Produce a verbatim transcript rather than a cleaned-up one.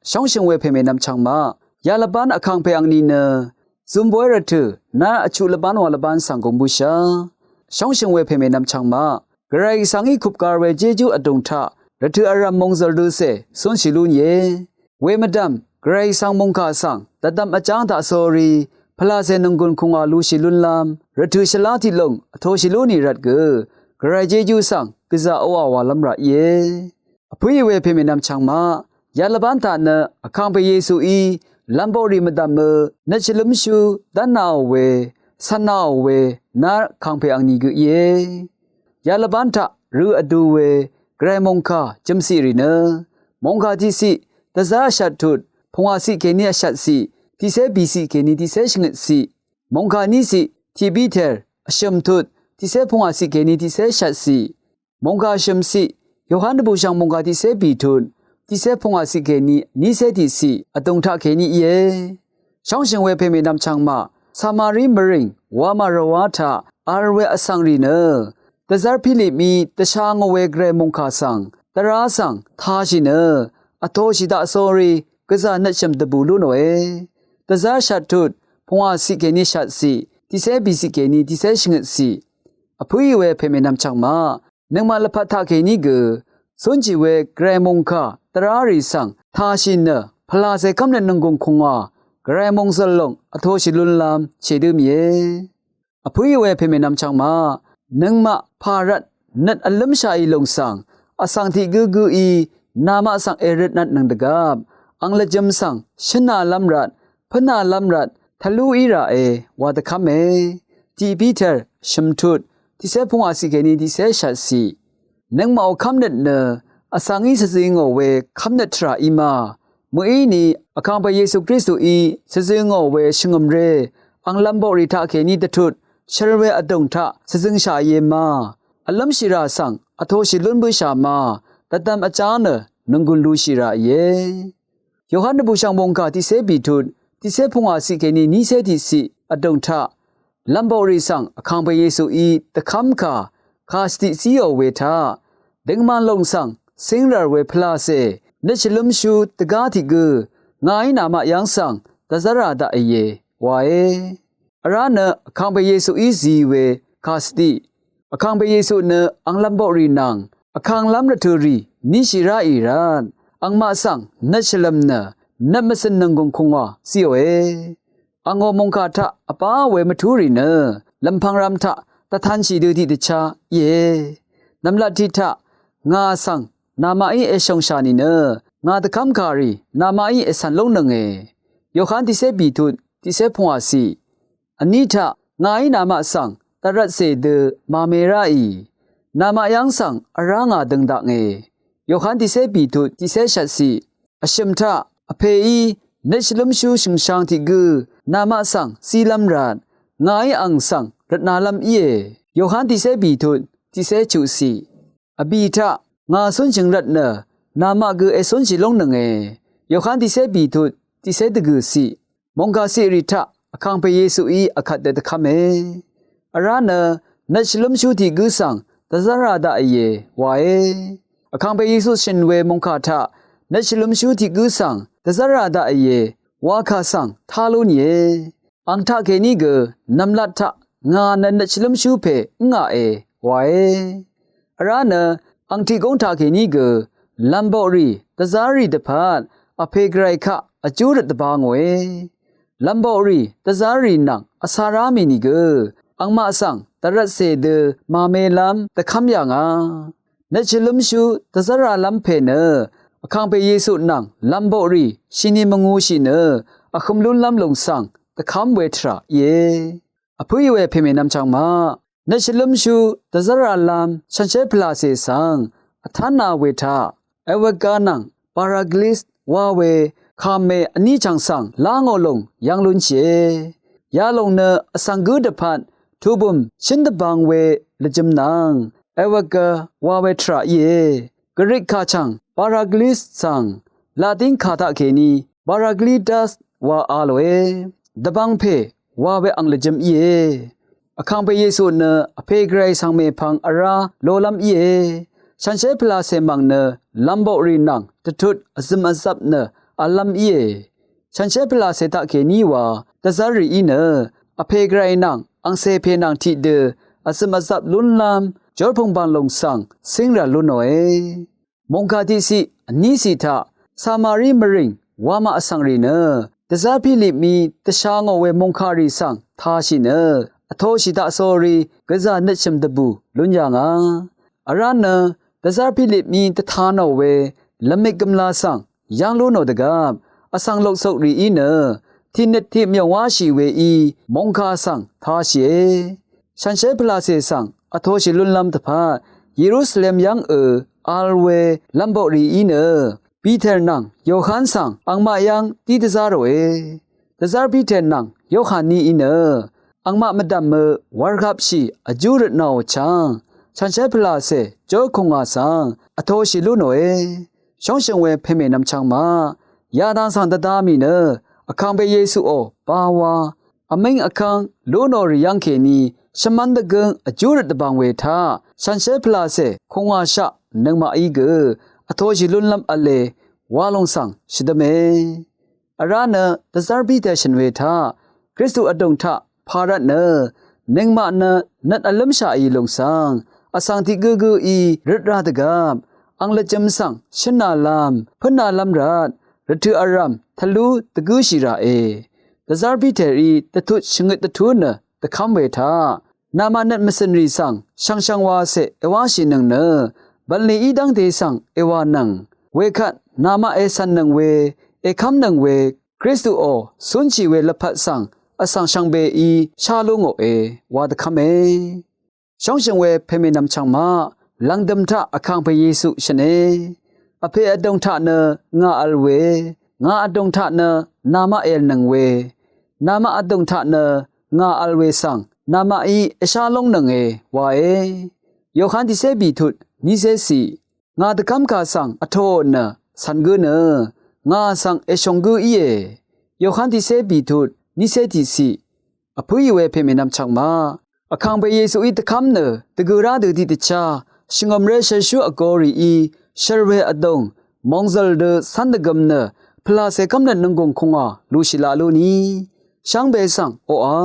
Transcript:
shóngshø̀ng we pèmènvm chvngmaq, yalvbán vkàngpè angni nø zùmboy rvtø̀ nár vchuq lvbán wa lvbán svng gùng bǿshà. Shóngshø̀ng we pèmènvm chvngmaq, Gvray Gvsvng í kupgar we jejú vdùng taq rvtø̀ vrv̀m mòngzø̀l døcè cúnshì lúnìe. Wemvdv̀m Gvray Gvsvng mòngkà svng dvdvm vjáng taq sórí pvlacè nònggùn kùngwà lushì lúnlv́m rvtø̀ shvlá tiqlùng vtoshì lúnì rvt gø Gvray jejú svng gvzà oqà wàlv́m rà íe. Vpǿì we pèmènvm chvngmaq, yalvbán taq nø vkàngpè Yesuí lv̄mboqrì mvdv̀mø nøt shvlǿmshú dv́nāò we, cv̀nāò we nár vkàngpè angni gø íe. Yalvbán taq rø vdu we Gvray mòngkà jø̀mciq rì nø, mòngkà tiqciq dvzv́r vshvt tut pungwàciq kèní vshvtciq, tiqcé bìciq kèní tiqcé shvngøtciq, mòngkà níciq tiq Piter vshø̀m tut tiqcé pungwàciq kèní tiqcé shvtciq, mòngkà shø̀mciq Yohan dvbùshv̀ng mòngkà tiqcé bìtut tiqcé pungwàciq kèní nícé tiqciq vdùng taqkèní íe. Shóngshø̀ng we pèmènvm chvngmaq, Samari mvrìng wamà rvwá taq vl we vsvng rì nø, dvzv́r Pilipmí dvsha ngò we Gvray mòngkà svng dvrá svng tāshì nø, vtoshì taq sórí gvzà nøtshø̀m dvbù lú nòe. Dvzv́r shvt tut pungwàciq kèní shvtciq, tiqcé bìciq kèní tiqcé shvngøtciq. Vpǿì we pèmènvm chvngmaq, nøngmaq lvpat taqkèní gø cúnshì we Gvray mòngkà dvrá rì svng tāshì nø, pvlacè kv́mnøt nònggùng kùngwà Gvray mòngzø̀l lòng vtoshì lúnlv́m shèdǿ mìe. Vpǿì we pèmènvm chvngmaq, nøngmaq pà rvt nøt vlǿmshàì lòng svng vsvng tiq gǿ gǿí namaq svng èrøtnvtnøng dvgvp ang lvjø̄m svng shǿnālv́m rvt, pǿnālv́m rvt tvlú í ràe wa dvkv́me. Tiq Piter shø̀m tut tiqcé pungwàciq kèní tiqcé shvtciq. Nøngmaqò kv́mnøt nø vsvngí shvzø̄ ngò we kv́mnøt tvrà í ma. Mø̀íni vkàngpè Yesu Kristuí shvzø̄ ngò we shvngø̀mré ang lv̄mboqrì taqkèní dvtut shøl we vdùng taq shvzøngshàìe ma. Vlǿmshìrà svng vtoshì lún bǿshà ma. Dvdvm vjá nø nònggùn lushì ràìe. Yohan dvbùshv̀ng mòngkà tiqcé bìtut tiqcé pungwàciq kèní nícé tiqciq vdùng taq, lv̄mboqrì svng vkàngpè Yesuí dvkv́mkà kàshvtiq zíò we taq, døngman lòng svng cíngrv̀r we pvlacè nøt shvlǿmshú dvgá tiq gǿ ngàí namaq yv́ng svng dvzv́rà daqìe wae. Vrá nø vkàngpè Yesuí zi we kàshvtiq, vkàngpè Yesu nø ang lv̄mboqrì nvng vkànglv́m rvtø̀rì níshì ráì rvt, angmaq svng nøt shvlv̀m nø nøt mvcø̀n nònggùng kùngwà zíòe. Angò mòngkà taq vbá we mvtú rì nø lv̀mpv̄ng rv̄m taq dvtanshì dø tiqdvchá íe. Nv̀mlat tiq taq ngà svng namaqí èshòngshà nìnø ngà dvkv́mkà rì namaqí ècv̀n lóngnønge. Yohan tiqcé bìtut tiqcé pungwàciq. Vní taq ngàí namaq svng dvrvtcè dø màme ráì, namaq yv́ng svng vrá ngà døng daknge. Yohan tiqcé bìtut tiqcé shvtciq. Vshø̀m taq vpèí nøt shvlǿmshú shø̀ngshang tiq gǿ namaq svng zílv́m rvt, ngàí ang svng rvtnalv́m íe. Yohan tiqcé bìtut tiqcé chuqciq. Vbì taq ngà cúnshø̀ng rvt nø namaq gø ècúnshì lóngnønge. Yohan tiqcé bìtut tiqcé dvgø̀ciq. Mòngkà ciqrì taq vkàngpè Yesuí vkvt dø dvkv́me. Vrá nø nøt shvlǿmshú tiq gǿ svng dvzv́rà daqìe wae. Vkàngpè Yesu shø̀n we mòngkà taq nøt shvlǿmshú tiq gǿ svng dvzv́rà daqìe wakà svng tá lú nìe. Ang taqkèní gø nv̀mlat taq ngà nø nøt shvlǿmshú pè ǿngaqe wae. Vrá nø ang tiq góng taqkèní gø lv̀mboqrì dvzárì dvpvt vpè Gvray kaq vjú røt dvbā ngòe. Lv̀mboqrì dvzárì nvng vcārá mì nìgø angmaq svng dvrvtcè dø màmelv́m dvkv́m yà ngà. Nøt shvlǿmshú dvzv́ralv́m pè nø vkàngpè Yesu nvng lv̀mboqrì shini mvngūshì nø vhøm lúnlv́m lùng svng dvkv́m we tvrà íe. Vpǿì we pèmènvm chvngmaq, nøt shvlǿmshú dvzv́ralv́m shànshér pvlàcè svng vtánā we taq, Eweka nvng Paraklis wa we kàmè vní chv̀ng svng lá ngò lùng yv́ng lúnshìe. Yalòng nø vsvng gǿ dvpvt tubø̀m shǿn dvbvng we lvjø̄m nvng Eweka wa we tvrà íe. Grik kà chv̀ng Paraklis svng Latin kà taqkèní Paraklitas wa a lòe. Dvbvng pè wa we ang lvjø̄m íe. Vkàngpè Yesu nø vpè Gvray svng mèpvng vrá lolv́m íe. Shànshér pvlàcè mv̀ng nø lv̀mboqrì nvng dvtut vzø̀m vzvp nø v̄llv́m íe. Shànshér pvlàcè taqkèní wa dvzv́r rìí nø vpè gvray nvng angcè pè nvng tiqdø vzø̀m vzap lúnlv́m jórpùngbàng lùng svng cíng rv̀l lú nòe. Mòngkà tiqciq vníciq taq Samari mvrìng wamaq vsvng rì nø dvzv́r Pilip mí dvsha ngò we mòngkàrì svng tāshì nø vtōshì taqsórí gvzà nøtshø̀m dvbù lún yà ngà. Vrá nø dvzv́r Pilip mí dvtā nò we lvmik gvmla svng yv́ng lú nò dvgvp vsvng loksok rìí nø tiqnøt tiqmyòng wáshì weí mòngkà svng tāshìe. Shànshér pvlàcè svng vtōshì lúnlv́m dvpvt Yerusalem yv́ngø vl we lv̀mboq rìí nø Piter nvng Yohan svng angmaq yv́ng dí dvzá ròe. Dvzv́r Piter nvng Yohan níí nø angmaq mvdv̀mø wàrhapshì vjú røt nòò chv́ng shànshér pvlàcè jórkùngà svng vtōshì lú nòe. Shóngshø̀ng we pèmènvm chv̄ng maq yadang svng dvda mì nø vkàngpè Yesuò bawa vmíng vkv́ng lú nò rì yv́ng kèní shvmv́n dvgǿng vjú røt dvbvng we taq shànshér pvlàcè kùngwàshaq nøngmaqí gø vtōshì lúnlv́m v̄le wa lòng svng shvdǿme. Vrá nø dvzv́r Piter shø̀n we taq Kristu vdùng taq pà rvt nø nøngmaq nø nøt vlǿmshaqì lùng svng vsvng tiq gǿgǿí røt ra dvgvp ang lvjø̄m svng shǿnālv́m pǿnālv́m rvt rvtø̀ vrv̀m tvlú dvgǿshì ràe. Dvzv́r Piterí dvtut shvngøt dvtú nø dvkv́m we taq namaq nøt mvcø̀nrì svng shvngshvng waceq èwáshìnøng nø bv̀nlì í dv́ngte svng èwànøng wekvt namaq ècv̀nnøng we èkv́mnøng we Kristuò cúnshì we lvpat svng vsvng shvngbeí shá lú ngòe wa dvkv́me. Shóngshø̀ng we pèmènvm chv̄ng maq lv̀ngdø̀m taq vkàngpè Yesu shø̀ne. Vpè vdòng taq nø ngà vl we, ngà vdòng taq nø namaq èv̀lnøng we, namaq vdòng taq nø ngà vl we svng namaqí èshá lóngnønge wae. Yohan tiqcé bìtut nícé ciq. Ngà dvkv́mkà svng vtōò nø cv̀n gǿ nø ngà svng èshòng gǿ íe. Yohan tiqcé bìtut nícé tiqciq. Vpǿì we pèmènvm chv̄ng maq vkàngpè Yesuí dvkv́m nø dvgø̀ rá dø tiqdvchá shvngø̀mré shvrshú vgō rìí shvr we vdòng mòngzø̀l dø cv́n dvgøm nø pvlàcè kv́mnøt nònggùng kùngà lushì laq lú ni shvngbe svng oqà